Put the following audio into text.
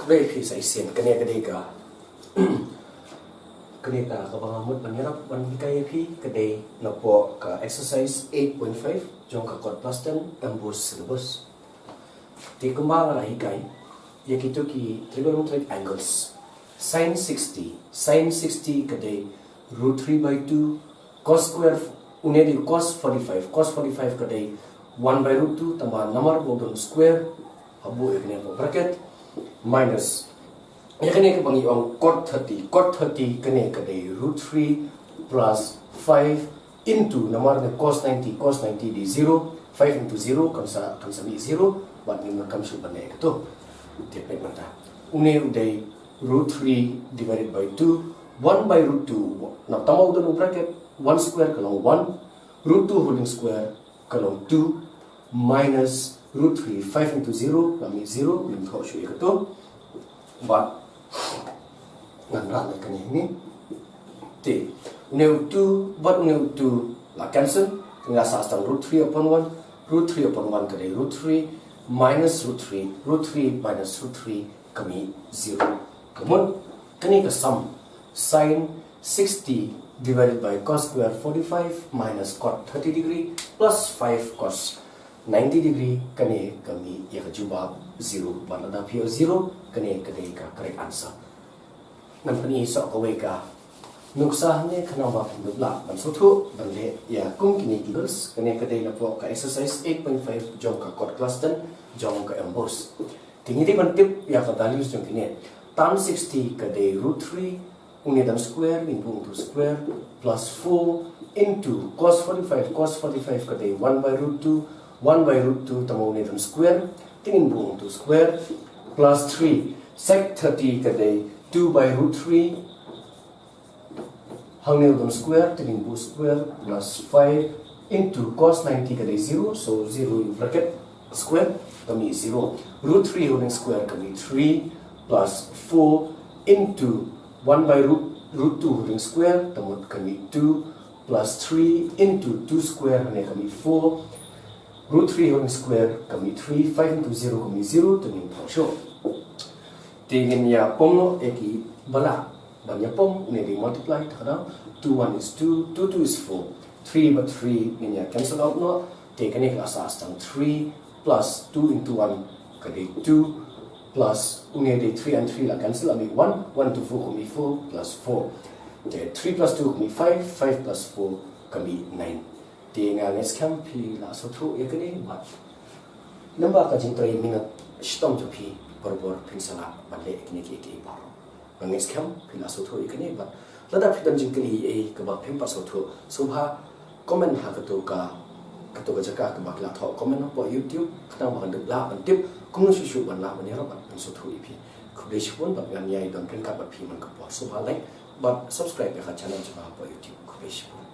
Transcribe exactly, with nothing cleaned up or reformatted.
Khublei phi sa shisien. Kane ka dei ka kane ka kaba nga mut ban ïarap ban hikai ïa phi ka dei napoh ka exercise eight point five jong ka Kot Plus ten MBOSE syllabus. Te kumba nga la hikai ïa kito ki trigonometric angles, sine sixty, sine sixty ka dei root three by two, cos square, une dei cos forty-five, cos forty-five ka dei one by root two, tangba namar ba u don square, ha buh ïa kane ka bracket, minus ïa kane kaba ngi ong cot thirty, cot thirty kane ka dei root three plus five into, namar ne cos ninety, cos ninety dei zero, five into zero kan sa, kan sa mih zero, bad ngim donkam shuh ban leh kato. Te peit mynta, une u dei root three divided by two, one by root two, na tangba u don u bracket, one square ka long one, root two whole square ka long two, minus root three, five into zero, la mih zero, ngim thoh shuh ïa kato. Bad ngan rah leh kane hangne. Te une u two bad une u two la cancel, te nga sah tang root three upon one, root three upon one ka dei root three, minus root three, root three minus root three ka mih zero. Ka mut kane ka sum, sine sixty divided by cos square forty-five minus cot thirty degree plus five cos ninety degree, kane ka mih ïa ka jubab zero. Bad lada phi ïoh zero, kane ka dei ka correct answer. Ngan pyni sa kawei ka nuksa hangne khnang ba phin dup lah ban sngewthuh ban leh ïa kum kine ki angles. Kane ka dei napoh ka exercise eight point five jong ka Kot Plus ten jong ka MBOSE. Te ngi dei ban tip ïa ka values jong kine. Tan sixty ka dei root three, une don square, ngin buh into square, plus four into cos forty-five, cos forty-five ka dei one by root two, one by root two, tangba une don square, te ngin buh into square, plus three, sec thirty ka dei two by root three, hangne u don square, te ngin buh square, plus five into cos ninety ka dei zero, so zero in bracket square, ka mih zero. Root three whole square ka mih three, plus four into one by root, root two whole square, te mut ka mih two, plus three into two square, hangne ka mih four, root three whole square ka mih three, five into zero ka mih zero, te ngim thoh shuh. Te ngin ïa pom noh ïa kiba lah ban ïa pom, une dei multiply, te ka dang, two one is two, two two is four, three bad three ngin ïa cancel out noh, te kane ka la sah tang three plus two into one ka dei two, plus une dei three and three la cancel, la mih one, one into four ka mih four plus four. Te three plus two ka mih five, five plus four ka mih nine. Te nga ngeit skhem phi la sngewthuh ïa kane bad namar ka jingtrei minot shitom jong phi, barabor phin sa lah ban leh ïa kine kiei kiei baroh. Nga ngeit skhem phi la sngewthuh ïa kane bad lada phi don jingkylli ei ei kaba phim pat sngewthuh, sngewbha comment ha kato ka, kato ka jaka kaba ki la thoh comment hapoh YouTube, khnang ba ngan dup lah ban tip kumno shuh shuh ban lah ban ïarap bad ban sngewthuh ïa phi. Khublei shibun bad ngan ïai don ryngkat bad phi man ka por. Sngewbha like bad subscribe ïa ka channel jong nga hapoh YouTube. Khublei shibun.